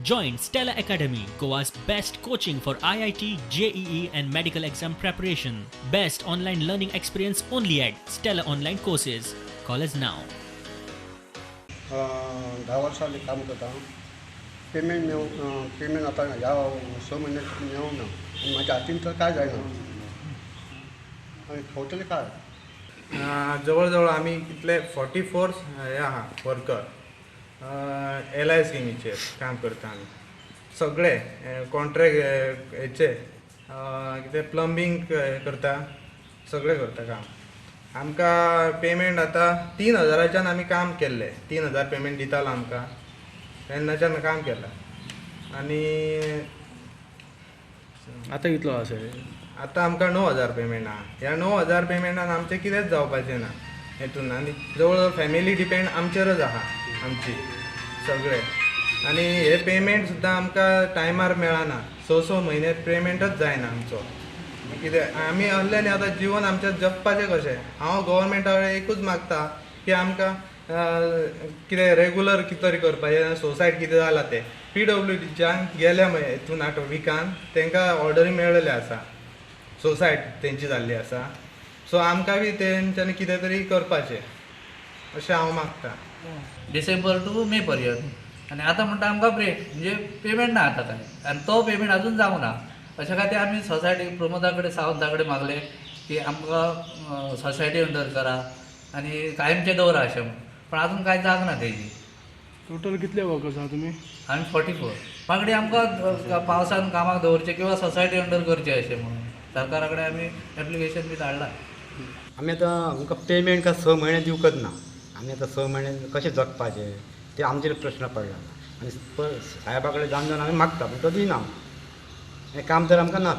Join Stella Academy, Goa's best coaching for IIT, JEE, and medical exam preparation. Best online learning experience only at Stella Online Courses. Call us now. 10 वर्सां जालीं काम करता. Payment मेळूं, payment आतां ह्या 6 म्हयन्याक मेळूंक ना आनी म्हाज्या हातीन तर कांय जायना आनी खावतले काय? जवळ जवळ आमी कितले 44 हे आहा वर्कर, एल I स्किमीचेर काम करता आमी सगळे. कॉन्ट्रॅक्ट हेचे कितें प्लंबींग करता, सगळें करता काम. आमकां पेमेंट आतां 3000च्यान आमी काम केल्लें, 3000 पेमेंट दितालो आमकां तेन्नाच्यान काम केलां आनी आतां कितलो आसा? आतां आमकां 9000 पेमेंट आहा. ह्या 9000 पेमेंटान आमचें कितेंच जावपाचें ना हेतून आनी जवळ जवळ फॅमिली डिपेंड आमचेरच आहा आमची सगळे. आनी हे पेमेंट सुद्दां आमकां टायमार मेळना. स स म्हयने पेमेंटच जायना आमचो. कितें आमी आहले न्ही, आतां जिवन आमचें जगपाचें कशें? हांव गोवोरमेंटा कडेन एकूच मागता की आमकां कितें रेगुलर कितें तरी करपाचें. सोसायट कितें जालां तें पीडब्ल्यूडीच्यान गेल्या हितून आठ विकान तांकां ऑर्डरी मेळ्ळेले आसा, सोसायट तेंची जाल्ली आसा. सो आमकां बी तेंच्यांनी कितें तरी करपाचें अशें हांव मागता. डिसेंबर टू मे पर्यंत आनी आतां म्हणटा आमकां ब्रेक, म्हणजे पेमेंट ना आतां काय आनी तो पेमेंट अजून जावंक ना. अशा खातीर आमी सोसायटी प्रमोदा कडेन, सावंता कडेन मागलें की आमकां सोसायटी अंडर करा आनी कायमचें दवरा अशें म्हणून, पण अजून कांय जाग ना तेजी. टोटल कितले वर्कर्स आहा तुमी? आमी 44. मागणी आमकां पावसान कामाक दवरचें किंवा सोसायटी अंडर करचें अशें म्हणून सरकारा कडेन आमी एप्लिकेशन बी धाडलां. आमी आतां आमकां पेमेंट का 6 म्हयने दिवकच ना. आमी आतां 6 म्हयने कशें जगपाचें ते आमचेर प्रश्न पडला. आनी साहेबा कडेन जावन जावन आमी मागता, पूण तो दिना. हें काम तर आमकां ना.